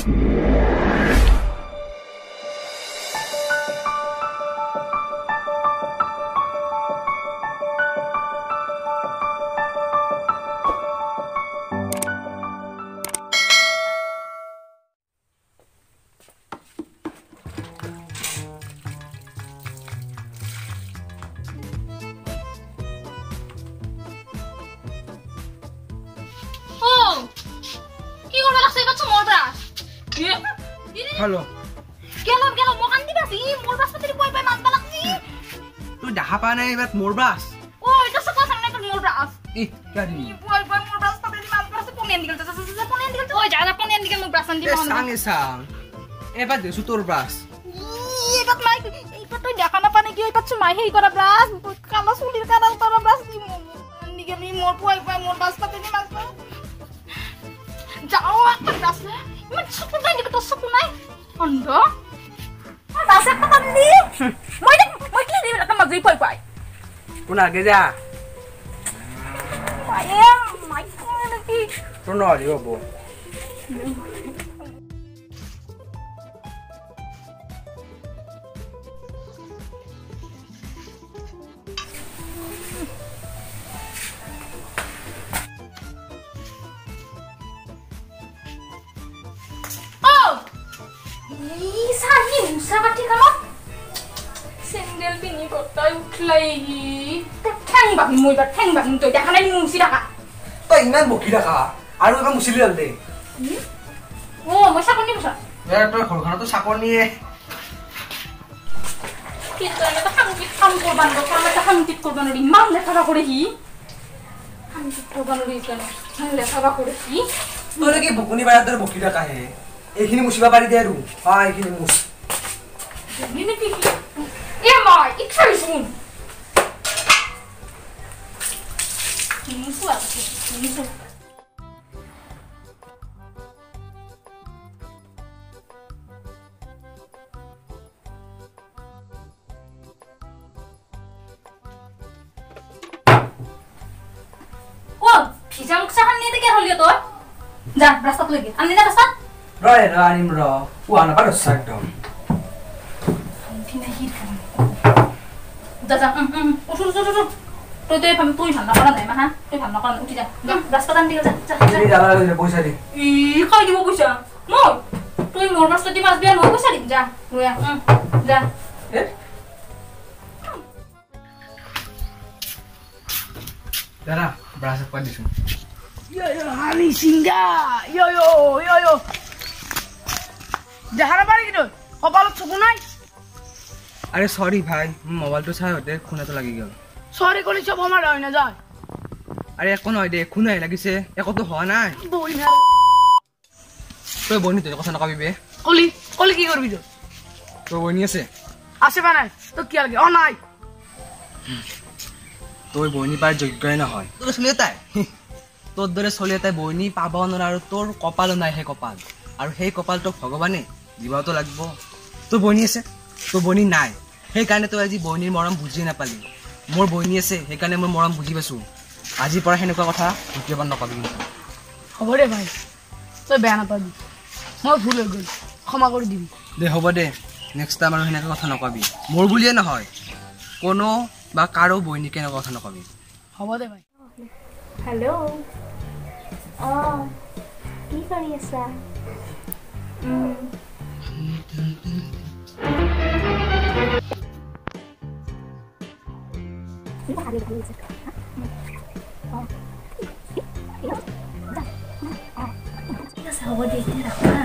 Hello. গেলাম গেলাম মই কান্দি বাছি মোৰ ব্ৰাছ পাতি পই পই মাছ লাগছি। তুই দেখা পা নাই এবাৰ মোৰ ব্ৰাছ। ও এটা চকু আছে নাই তোৰ মোৰ ব্ৰাছ। ই কিয়া দিলি? পই পই মোৰ ব্ৰাছ পাতি মাছ বাছি পনি আনি গেল। যা পনি আনি গেল। ওই যা যা পনি আনি গেল মোক ব্ৰাছ আনি দি। চাং চাং। এবাৰ দেছো তোৰ ব্ৰাছ। ই এবাৰ মাই এইবাৰ তই দেখা নাপা নেকি? এইবাৰ চুমাই হেই কৰা ব্ৰাছ কালা চুলিৰ কালা কৰা ব্ৰাছ দি আনি গেল মোৰ পই পই মোৰ ব্ৰাছ পাতি মাছ। যাও একটা ব্ৰাছ ইমান চকু নাই নেকি তোৰ? চকু নাই অন্ধ ব্ৰাছ একটা টানি মই মই কি দিম এটা মাজুৰি পই পই কোন আগে যা মায়ে মাই কোন নেকি তোৰ নহ'লে হ'ব। চেন্দেল পিন্ধি তই উঠলাই ঠেং বান্ধি মই ঠেং বান্ধি তই দেখা নাই মুচি থাকা। তই ইমান বকি থাকা আৰু এবাৰ মুচিলি হ'ল দে। অ মই চাকনি মুচা তই ঘৰখনতো চাকনিয়ে। কিন্তু এনেকুৱা শান্তিত কাম কৰবা নোৱাৰো, কাম এটা শান্তিত কৰবা নোৱাৰি, ইমান লেতেৰা কৰে সি। শান্তিত কৰবা নোৱাৰি সেইকাৰণে ইমান লেতেৰা কৰে সি। তই কি বকনি বাৰাৰ দৰে বকি থাকাহে? এইখিনি মুচিব পাৰি দে আৰু হা এইখিনি মুচ। এ মই ইচ্ছা শুন মুচো মুচো। ও ভিজা মুখচাখন নিয়ে কে হলি তই? যা ৰাস্তাত লৈ গিয়ে আনলি না ৰাস্তাত। ৰ ৰ আনিম ৰ পোৱা নাপা ধৰছা একদম। যা যা উঠ উঠ উঠ উঠ। তই তই তুই ভাল নকৰা নাই মা হা? তুই ভাল নকৰা উঠি যা ৰাস্তাত আনি যা যা। পইচা দি ই খাই দিব পইচা মই তুই মোৰ মাছ দি মাছ বিয়া মই পইচা দিম যা লৈ আহ যা। দাদা ব্ৰাছ এক দিছো। হানি সিংগা ইয়ো ইয়ো ইয়ো দেখা নাপাৰি কিন্তু কপালত চকু নাই। আৰে সৰি ভাই, মোবাইলটো চাই হতে খুনাটো লাগি গ'ল। সৰি কলি চব আমাৰ হয় না যায়। আৰে একো নহয় দে, খুনাই লাগিছে, একোতো হোৱা নাই। তই বনি তই কথা নকবি বে। কলি কলি কি কৰবি তই? তোৰ বনি আছে? আছে বা নাই তোৰ কি লাগে? অ নাই। তই বনি পাৰ যোগ্যই নহয়। তোৰ চলি এটাই তোৰ দৰে চলি এটাই বনি পাব নোৱাৰে আৰু তোৰ কপালো নাই সেই কপাল, আৰু সেই কপালটোক ভগৱানে দিবতো লাগিব। তোৰ বনি আছে, তোৰ বনি নাই, সেইকাৰণে তই আজি বনিৰ মৰম বুজিয়ে নাপালি। মোৰ বনি আছে সেইকাৰণে মই মৰম বুজি পাইছোঁ। আজিৰ পৰা সেনেকুৱা কথা দ্বিতীয়বাৰ নকবি কিন্তু। হ'ব দে ভাই, তই বেয়া নাপাবি, মই ভুল হৈ গ'ল, ক্ষমা কৰি দিবি দে। হ'ব দে, নেক্সট টাইম আৰু সেনেকুৱা কথা নকবি। মোৰ বুলিয়ে নহয়, কোনো বা কাৰো বৈনীকে এনেকুৱা কথা নকবি। হ'ব দে ভাই। হেল্ল' অঁ কি কৰি আছা? ঠিক আছে হ'ব দে, এতিয়া ৰাখোঁ হা।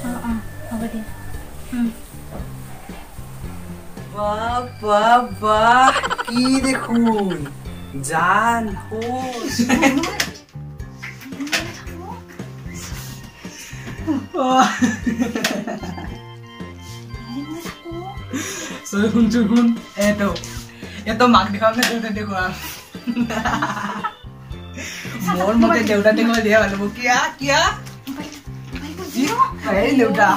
অঁ অঁ হ'ব দে। বাহ বাহ বাহ, কি দেখোন জান শুনছো শুন, এটো এতো মাক দেখাম না দেউতা দেখুৱাম। মোৰ মতে দেউতা দেখুৱাই দিয়া ভাল হ'ব। কিয়া কিয়া এই দেউতা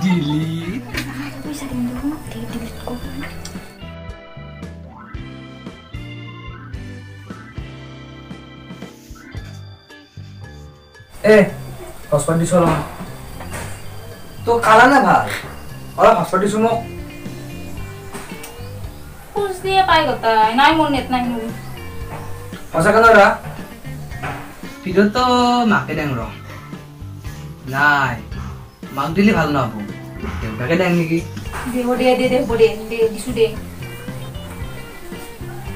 ডিলিট পইচা দিম। এ হস্পাত দিছো অলপমান। তোৰ কালা নে ভাল? অলপ হস্পাত দিছো মোক। খোজ দিয়ে পাই গোটাই নাই, মোৰ নেট নাই মোৰ। সঁচাকে নৰা ভিডিঅ'টো মাকে দেং ৰ। নাই মাক দিলে ভাল নহ'ব, দেউতাকে দেং নেকি? দে দে দে দে দে দে দিছো দে।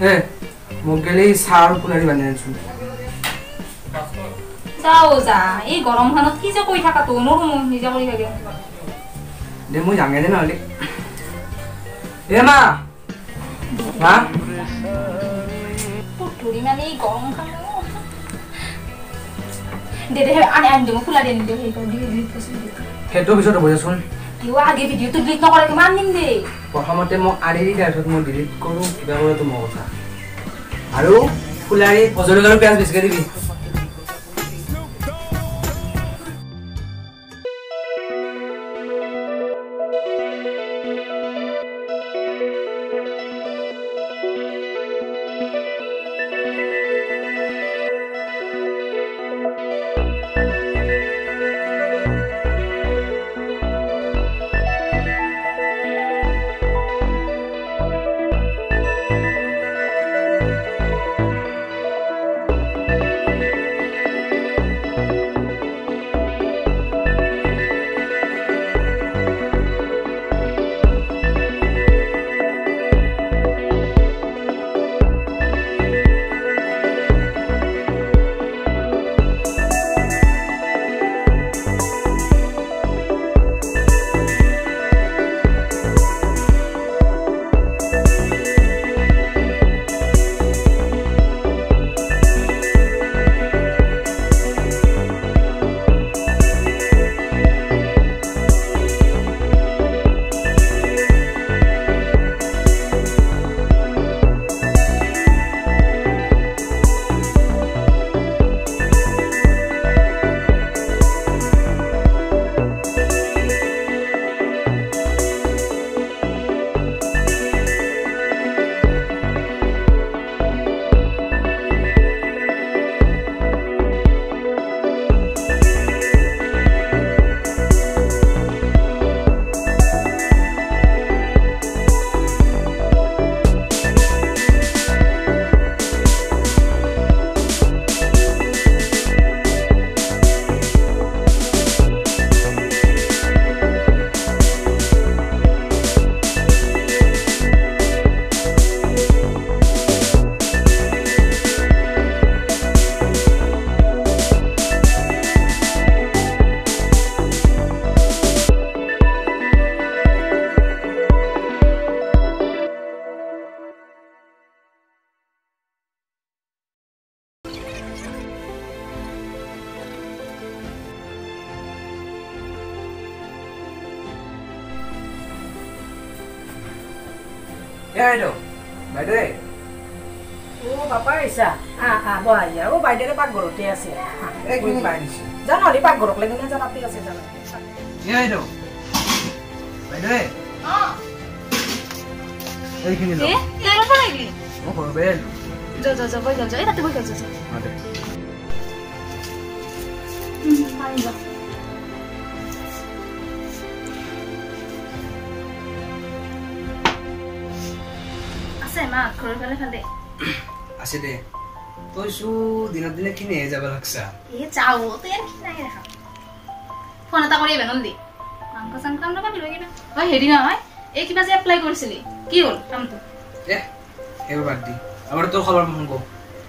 হে মোক গেলি চাহ আৰু ফুলাৰি বান্ধি আনছো। যাও যা, এই গৰমখনত কি যে কৰি থাকা তো, নৰো মই নিজে কৰি থাকে। দে মই যাঙে দে নহ'লে। এ মা মা ধৰি মানে এই গৰমখন দে দে আনি আনি দে, মই ফুলাৰি আনি দে। সেই ডিলিট কৰিছো সেইটো পিছত হ'ব দেচোন। কিয় আগে ভিডিঅ'টো ডিলিট নকৰে কিমান দিম দে। প্ৰথমতে মোক আনি দি, তাৰপিছত মই ডিলিট কৰোঁ কিবা কৰোঁতো মোৰ কথা। আৰু ফুলাৰি জলকীয়া আৰু পিঁয়াজ বেছিকৈ দিবি। বাইদেউ বাইদেউ অ বাপা আহিছা? আহ আহ বহা। অ বাইদেউৰে পাকঘৰতে আছে। যা নহ'লে পাকঘৰক লাগি যা, তাতে আছে যা। বাইদেউ বাইদেউ এইখিনি মই ঘৰৰ পৰাই আহিলো। যা যা যা বৈ যা, এই তাতে বৈ যা যা। যা আছে মা ঘৰৰ ফালে ফালে আছে দে। তইচো দিনত দিনে কিনে যাব লাগছা? এ যাও তুই আর কি নাই দেখা। ফোন এটা কৰি বেনল দি মাংস চাংস আনবা পাবি কিবা। ঐ হেৰি নহয়, এই কিবা যে এপ্লাই কৰিছিলি কি হ'ল কামটো? এ সেইবোৰ বাদ দি, আমাৰ তোৰ খবৰ ফোন ক।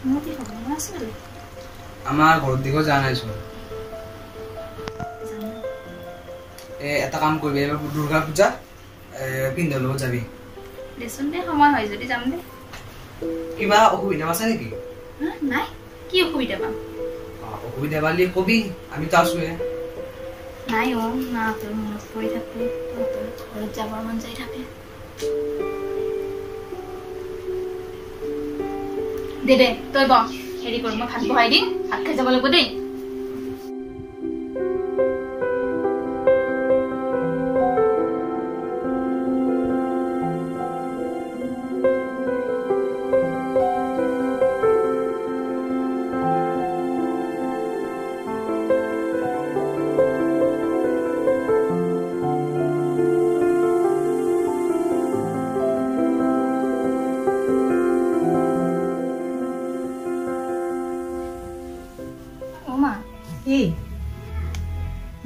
মোৰ কি খবৰ? মই আছো ভালে। আমাৰ ঘৰত দিগো যোৱা নাইচোন। এ এটা কাম কৰিবি, এইবাৰ দুৰ্গা পূজা পিন্ধৰ লগত যাবি। দেচোন দে, সময় হয় যদি যাম দে। কিবা অসুবিধা আছে নেকি? নাই, কি অসুবিধা পাম? অসুবিধা পালি কবি, আমিতো আছোৱে। নাই অ, মাহঁতৰ মনত পৰি থাকে, তহঁতৰ ঘৰত যাবৰ মন যাই থাকে। দে দে তই বহ, হেৰি কৰ, মই ভাত বহাই দিম, ভাত খাই যাব লাগিব দেই।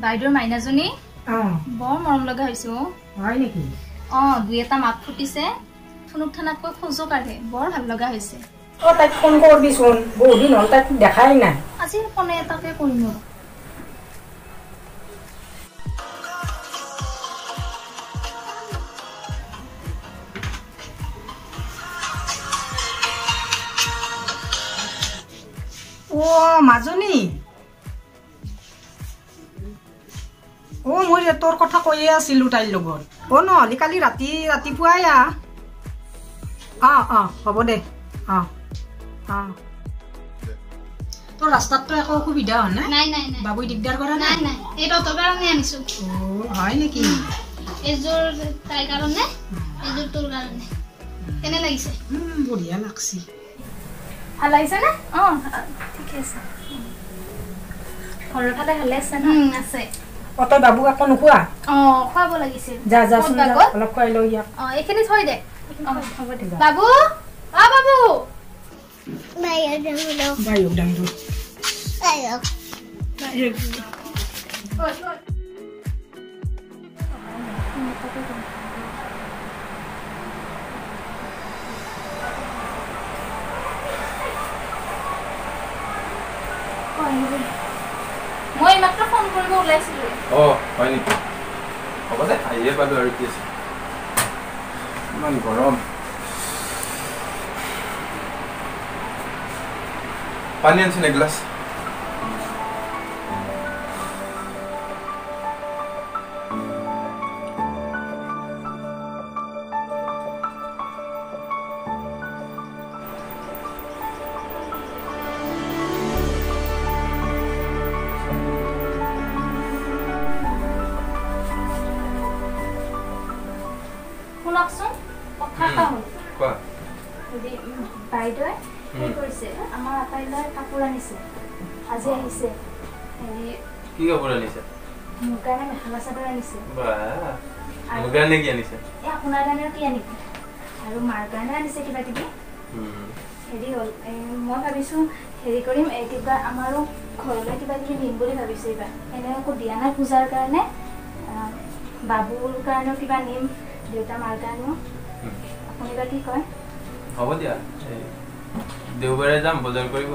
বাইদেউৰ মাইনাজনী বৰ মৰম লগা হৈছে। হয় নেকি? অ, দুই এটা মাত ফুটিছে, থুনুক থানাককৈ খোজো কাঢ়ে, বৰ ভাল লগা হৈছে। অ, তাইক ফোন কৰিবিচোন, বহুত দিন হ'ল তাইক দেখাই নাই। আজি ফোনে এটাকে কৰিম ৰ'ব। অ মাজনী, অ মই তোৰ কথা কৈয়ে আছিলো তাইৰ লগত। অ নহ'লে কালি ৰাতিপুৱাই আহ। অ অ হ'ব দে। অ অ তোৰ ৰাস্তাততো একো অসুবিধা হোৱা নাই? নাই নাই নাই। বাবুই দিগদাৰ কৰা নাই? নাই নাই, এই তহঁতৰ কাৰণে আনিছো। অ হয় নেকি? এইযোৰ তাইৰ কাৰণে, এইযোৰ তোৰ কাৰণে। কেনে লাগিছে? বঢ়িয়া লাগছি। ভাল লাগিছে নে? অ ঠিকে আছে। ঘৰৰ ফালে ভালে আছে ন? আছে। অ তই বাবুক আকৌ নোখোৱা? অ খুৱাব লাগিছিল। যা যাচোন, অলপ খুৱাই লওঁ ইয়াক। অ এইখিনি থৈ দে। অ হ'ব দে। বাবু, অ বাবু, বায়ুক দাংটো। মই এইমাত্ৰ ফোন কৰিব ওলাইছিলো। অ হয় নেকি? হ'ব দে, আহিয়ে পালো আৰু কি আছে। ইমান গৰম। পানী আনচোন এগিলাচ। শুনকচোন, কথা এটা হ'ল। কোৱা। বাইদেৱে কি কৰিছে, আমাৰ আটাইলৈ কাপোৰ আনিছে, আজি আহিছে। হেৰি কি কাপোৰ আনিছে? মোৰ কাৰণে মেখেলা চাদৰ আনিছে। মোৰ কাৰণে কি আনিছে? এই আপোনাৰ কাৰণে কি আনিব, আৰু মাৰ কাৰণে আনিছে কিবা কিবি। হেৰি হ'ল, মই ভাবিছোঁ হেৰি কৰিম, এই কিবা আমাৰো ঘৰলৈ কিবা কিবি নিম বুলি ভাবিছোঁ এইবাৰ। এনে একো দিয়া নাই পূজাৰ কাৰণে, বাবুৰ কাৰণেও কিবা নিম, দেউতা মাৰ কাৰণেও। আপুনি বা কি কয়? হ'ব দিয়া, দেওবাৰে যাম বজাৰ কৰিব,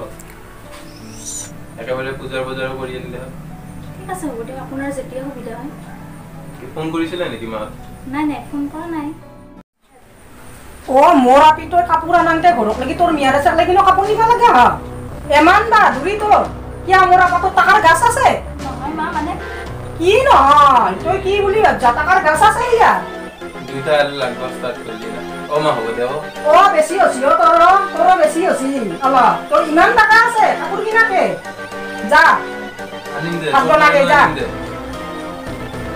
একেবাৰে পূজাৰ বজাৰো কৰি আনিলে হ'ল। ঠিক আছে হ'ব দিয়ক, আপোনাৰ যেতিয়া সুবিধা হয়। ফোন কৰিছিলে নেকি মাক? নাই নাই, ফোন কৰা নাই। অ মোৰ আপি, তই কাপোৰ আনাংতে ঘৰক লাগি তোৰ মিয়াৰে চাক লাগি কাপোৰ নিব লাগে। হা এমান বাহাদুৰি তোৰ? কিয়া মোৰ আপা তোৰ টকাৰ গাছ আছে? নহয় মা, মানে কি নহয়, তই কি বুলি ভাবছা? টকাৰ গাছ আছে ইয়াত? দুইটা লাগবা ষ্টাৰ্ট কৰিলি না। অ মা হ'ব দে। অ বেছি হৈছে অ, তোৰ বেছি হৈছে অলপ। তোৰ ইমান টকা আছে কাপোৰ কিনাকে? যা আনিম দে, ভাত বনাগে যা।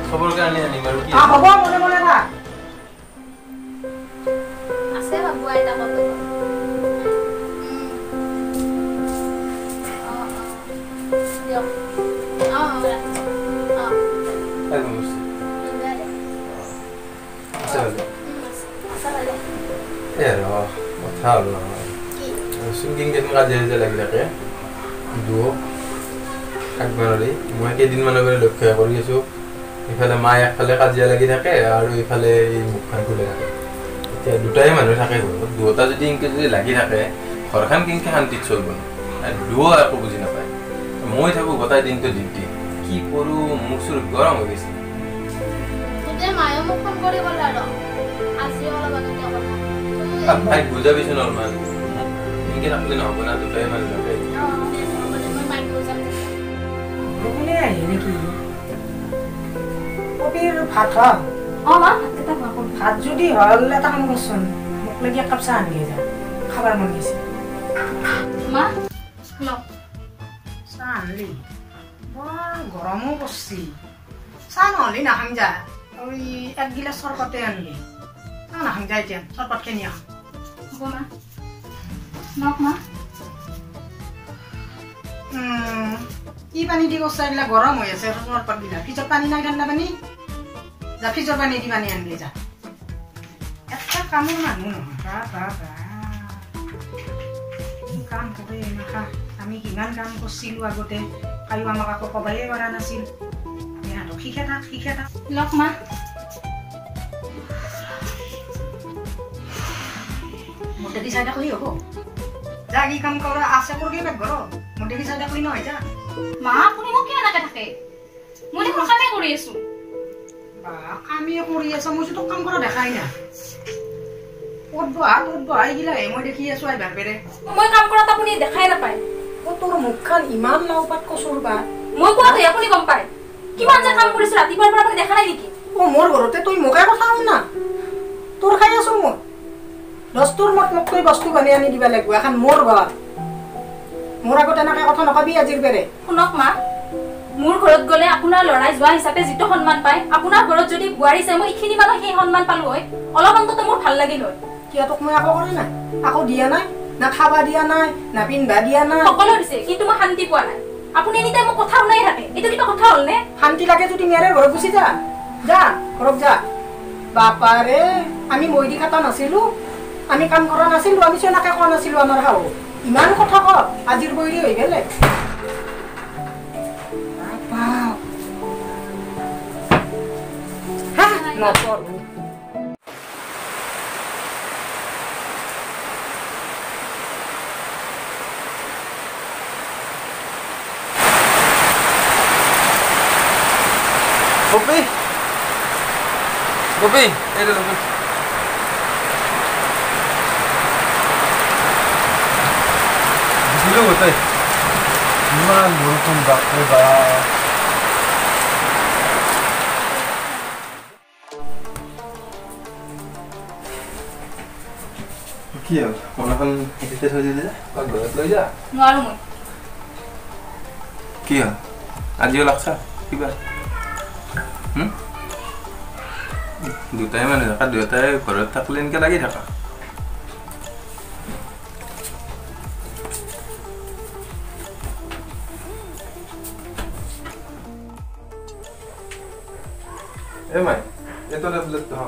চবৰ কাৰণে আনিম আৰু কি। হ'ব, মনে মনে থাক। আছে বাবু আইতা কত। অ অ কথা হ'ল নহয়, চুংকিং কেনেকুৱা কাজিয়া লাগি থাকে দুয়ো থাকিব নোৱাৰি। মই কেইদিনমানৰ পৰা লক্ষ্য কৰি আছোঁ, ইফালে মায়ে একফালে কাজিয়া লাগি থাকে আৰু ইফালে এই মুখখন খুলি থাকে। এতিয়া দুটাই মানুহ থাকে ঘৰত, দুয়োটা যদি এনেকৈ যদি লাগি থাকে ঘৰখন কেনেকৈ শান্তিত চলিব? দুয়ো একো বুজি নাপায়। মই থাকোঁ গোটেই দিনটো ডিউটি, কি কৰোঁ মুখ চুৰ গৰম হৈ গৈছে। মাইক বুজাবিচোন অলপমান, এনেকৈ থাকিলে নহ'ব না, দুটাই মানুহ থাকে। ভাত হ'ল? অ মা, ভাতকেইটা খোৱা। ভাত যদি হ'ল এটা কাম কৰচোন, মোক লাগি এক কাপ চাহ আনগে যা, খাবাৰ মন গৈছে। মা লওক চাহ আনলি। বৰ গৰমো পৰছি, চাহ নহ'লে নাখাং যা। ওই এক গিলাচ চৰবতে আনলি, চাহ নাখাং যা এতিয়া, চৰবতখিনি আহ। হ'ব মা, লওক মা। কি পানী দি কৰছা এইবিলাক? গৰম হৈ আছে চৰবতবিলাক। ফ্ৰিজত পানী নাই, ঠাণ্ডা পানী? যা ফ্ৰিজৰ পানী দি পানী আনলি যা। এটা কামৰ মানুহ নহয়, বা বা বা কাম কৰে মাখা। আমি কিমান কাম কৰিছিলোঁ আগতে, কায়ো আমাক আকৌ ক'বাই পৰা নাছিল। শিখে থাক, শিখে থাক। লওক মা। মোৰ দেখি চাই থাকলি হ'ব? যা, কি কাম কৰা আছে কৰগে বেগ ঘৰ। মোৰ দেখি চাই থাকলি নহয়, যা। মা, আপুনি মোক কিয় এনেকে থাকে? মই দেখোন কামেই কৰি আছো। বা, কামেই কৰি আছ? মই তোক কাম কৰা দেখাই নাই। ক'ত বহা, ত'ত বহা, এইগিলাহে মই দেখি আছো আহিবাৰ পেৰে। মই কাম কৰাত আপুনি দেখাই নাপায়। অ, তোৰ মুখখন ইমান লাও পাত কচুৰ পাত। মই কোৱাটোহে আপুনি গম পায়। কিমান যে কাম কৰিছো ৰাতিপুৱাৰ পৰা, আপুনি দেখা নাই নেকি? অ, মোৰ ঘৰতে তই মোকে কথা শুনা? তোৰ খাই আছো মই দস্তুৰ মত। মোক তই বস্তু বানি আনি দিবা লাগিব। এখন মোৰ ঘৰ, মোৰ আগত এনেকে কথা নকবি আজিৰ পেৰে। শুনক মা, মোৰ ঘৰত গ'লে আপোনাৰ ল'ৰাই যোৱা হিচাপে যিটো সন্মান পায়, আপোনাৰ ঘৰত যদি বোৱাৰী যায় মই এইখিনি মানুহ সেই সন্মান পালো হয়। অলপ অন্তত মোৰ ভাল লাগিল হয়। কিয়, তোক মই একো কৰা নাই? আকৌ দিয়া নাই না, খাবা দিয়া নাই না, পিন্ধবা দিয়া নাই? সকলো দিছে, কিন্তু মই শান্তি পোৱা নাই। আপুনি এনি টাইম মোক কথা শুনাই থাকে, এইটো কিবা কথা হ'ল নে? শান্তি লাগে যদি মেৰে ঘৰত গুচি যা, যা ঘৰত যা। বাপাৰে, আমি মৈদি খাটা নাছিলো, আমি কাম কৰা নাছিলো, আমি চোনাকে কোৱা নাছিলো আমাৰ শাহু ইমান কথা ক আজিৰ বৈৰী হৈ গেলে। নপঢ়ো। গোপী, গোপী, এইটো গোপী। দিলো গোটেই, ইমান বৰষুণ, বাপৰে বাপ। কি হ'ল, মোনাখন সেইখিনিতে থৈ দিলি যে? ঘৰত লৈ যা। নোৱাৰো মই। কি হ'ল, আজিও লাগছা কিবা? দুটাই মানুহ থাকা, দুয়োটাই ঘৰত থাকিলে এনেকে লাগি থাকা। এ মাই, এইটো টেবলেটটো হা।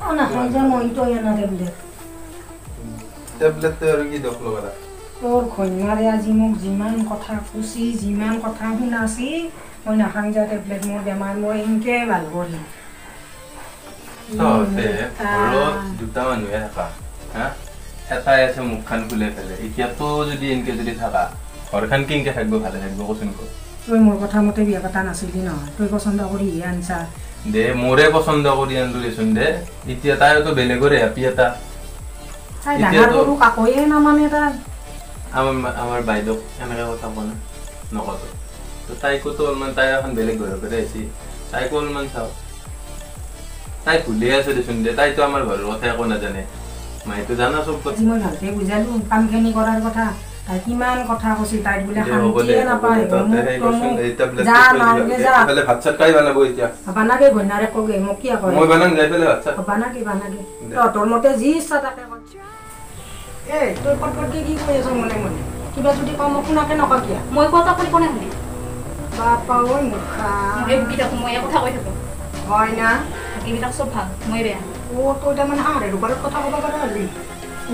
অ, নাখাওঁ যা মই তই অনা টেবলেট। টেবলেটটো আৰু কি দোষ লগা? তোৰ ঘৈণাৰে আজি মোক যিমান কথা কৈছি, যিমান কথা শুনাছি, মই নাখাং যা টেবলেট। মোৰ বেমাৰ মই এনকে ভাল কৰিম। তহঁতে ঘৰত দুটা মানুহে থাকা, হা, এটাই আছে মুখখন খুলে পেলাই। এতিয়া তো যদি এনকে যদি থাকা, ঘৰখন কেনকে থাকিব, ভালে থাকিব কচোন ক? তই মোৰ কথা মতে বিয়া পতা নাছিলি নহয়, তই পচন্দ কৰিহে আনছা। দে, মোৰে পচন্দ কৰি আনলো দেচোন দে। এতিয়া তাইতো বেলেগৰে হেপি এটা। তাই ডাঙৰ সৰু কাকৈয়ে নামানে তাই। আমাৰ বাইদেউক এনেকে কথা কোৱা নাই নকতো তো। তাইকোতো অলপমান, তাই এখন বেলেগ ঘৰৰ পৰা আহিছে, তাইকো অলপমান চাওঁ। তাই ভুলে আছে দেচোন দে, তাইতো আমাৰ ঘৰৰ কথা একো নাজানে। মাইতো জানা চব কথা। আজি মই ভালকে বুজালো কামখিনি কৰাৰ কথা, তাই কিমান কথা কৈছিল, তাইক বোলে দে, হ'ব দে, শান্তিয়ে হ'ব নাপায়। দে, তহঁতে সেই কৰচোন, এই টেবলেটটো যা থৈ দিবা। নালগে দে, যা। ইফালে ভাত চাত খাই বনাব এতিয়া। বানাগে, ঘৈণাৰে কগে, মোক কিয় কয়? মই বনাম যাই পেলাই ভাত চাত। বানাগে, বানাগে। দে। তহঁতৰ মতে যি ইচ্ছা তাকে কৰ। এ, তই ফটফটকে কি কৈ আছ মনে মনে? কিবা যদি কওঁ মোক শুনাকে নকওঁ কিয়? মই কোৱাটো আপুনি কোনে শুনে? বাপা ঐ, মুখা। ময়ে বুকি থাকো, ময়ে কথা কৈ থাকো। হয় না? বাকীবিলাক চব ভাল, মই বেয়া। অ, তই তাৰমানে হাঁহৰে দোকানত কথা ক'ব পাৰা হ'লি।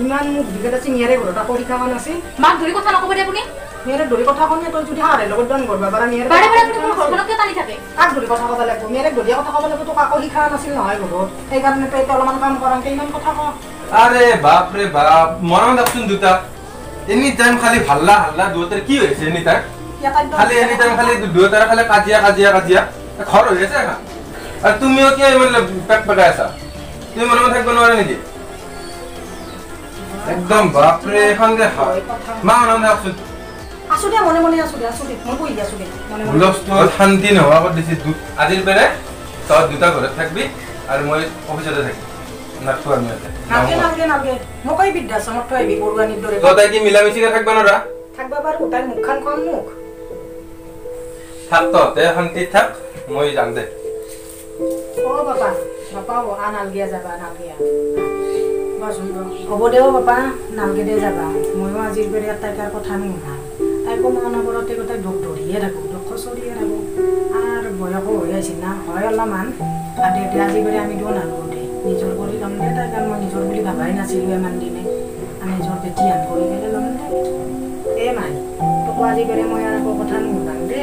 ইমান মুখ দিগত আছে, মিয়াৰে ঘৰত কৰি থকা নাছিল। মাক ধৰি কথা নক'ব দে আপুনি। মিয়াৰে ধৰি কথা কওঁ, তই যদি হাঁহৰে লগত দান কৰিব পাৰা মিয়াৰে। বাৰে বাৰে আপুনি মোৰ ঘৰখনক কিয় টানি থাকে? কাক ধৰি কথা ক'ব লাগিব? মিয়াৰে ধৰিয়ে কথা ক'ব লাগিব। তোক আকৌ শিকা নাছিল নহয় ঘৰত, সেইকাৰণে তই এতিয়া অলপমান কাম কৰাংকে ইমান কথা ক। আৰে বাপ ৰে বাপ, মৰম থাকচোন দুটা। এনি টাইম খালি হাল্লা হাল্লা, দুয়োটাৰ কি হৈছে? এনি টাইম খালি, এনি টাইম খালি দুয়োটাৰ খালি কাজিয়া কাজিয়া কাজিয়া, ঘৰ হৈ আছে এখন। আৰু তুমিও কিয় ইমান পেক পেকাই আছা? তুমি মনে মনে থাকিব নোৱাৰা নেকি? একদম বাপৰে, এখন যে মা, মনে মনে থাকচোন। আছো দে, মনে মনে আছো দে, আছো দে, মই বহি আছো দে মনে মনে। হুলস্থুল শান্তি নোহোৱা কৰি দিছে। আজিৰ পেৰে তই দুটা ঘৰত থাকবি আৰু মই অফিচতে থাকিম। নাথাকো আমি ইয়াতে। নালগে, নালগে, নালগে। মোক এই বৃদ্ধাশ্ৰমত থৈ আহিবি বৰুৱানীৰ দৰে। তই তাই কি মিলামিচিকে থাকিব নোৱাৰা? থাকিব পাৰো, তাইৰ মুখখন কম মোক। থাক, তহঁতে শান্তিত থাক, মই যাম দে। অ বাপা, বাপা, অ, আ নালগিয়া যাবা, নালগিয়া। বচোন ৰ। হ'ব দে অ বাপা, নালগে দে যাবা। ময়ো আজিৰ পেৰে তাইৰ কথা নুশুনা। তাইকো মই অনবৰতে গোটেই দুখ ধৰিয়ে থাকোঁ, দুখ খচৰিয়ে থাকোঁ। আৰু বয়সো হৈ আহিছে না, হয় অলপমান। আৰু দে, আজি পেৰে আমি দুয়ো নালগো দে, নিজৰ কৰি ল'ম দে তাইক। আৰু মই নিজৰ বুলি ভাবাই নাছিলোঁ ইমান দিনে, আৰু নিজৰ বেটি আন কৰি পেলাই ল'ম দে। এ মাই, তোকো আজি পেৰে মই আৰু একো কথা নুশুনাং দে।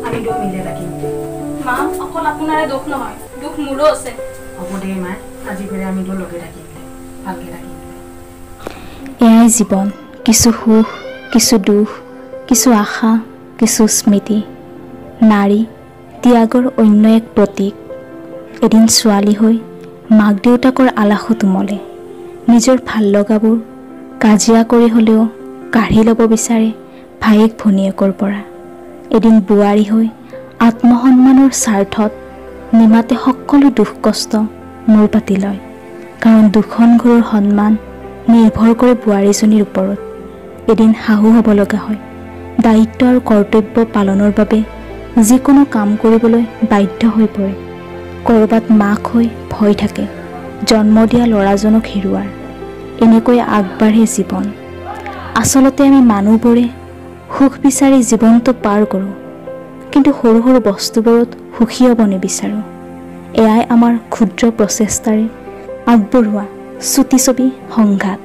আমি দুয়ো মিলি থাকিম দে। মা, অকল আপোনাৰে দুখ নহয়, দুখ মোৰো আছে। হ'ব দে মা, আজি পৰা আমি দুয়ো লগে থাকিম দে, ভালকে থাকিম দে। এয়াই জীৱন, কিছু সুখ, কিছু দুখ, কিছু আশা, কিছু স্মৃতি। নাৰী ত্যাগৰ অন্য এক প্ৰতীক। এদিন ছোৱালী হৈ মাক দেউতাকৰ আলাসত উমলে, নিজৰ ভাল লগাবোৰ কাজিয়া কৰি হ'লেও কাঢ়ি ল'ব বিচাৰে ভায়েক ভনীয়েকৰ পৰা। এদিন বোৱাৰী হৈ আত্মসন্মানৰ স্বাৰ্থত নিমাতে সকলো দুখ কষ্ট মূৰ পাতি লয়, কাৰণ দুখন ঘৰৰ সন্মান নিৰ্ভৰ কৰে বোৱাৰীজনীৰ ওপৰত। এদিন শাহু হ'ব লগা হয়, দায়িত্ব আৰু কৰ্তব্য পালনৰ বাবে যিকোনো কাম কৰিবলৈ বাধ্য হৈ পৰে। ক'ৰবাত মাক হৈ ভয় থাকে জন্ম দিয়া ল'ৰাজনক হেৰুৱাৰ। এনেকৈ আগবাঢ়ে জীৱন। আচলতে আমি মানুহবোৰে সুখ বিচাৰি জীৱনটো পাৰ কৰোঁ, কিন্তু সৰু সৰু বস্তুবোৰত সুখী হ'ব নিবিচাৰোঁ। এয়াই আমাৰ ক্ষুদ্ৰ প্ৰচেষ্টাৰে আগবঢ়োৱা চুটি ছবি সংঘাত।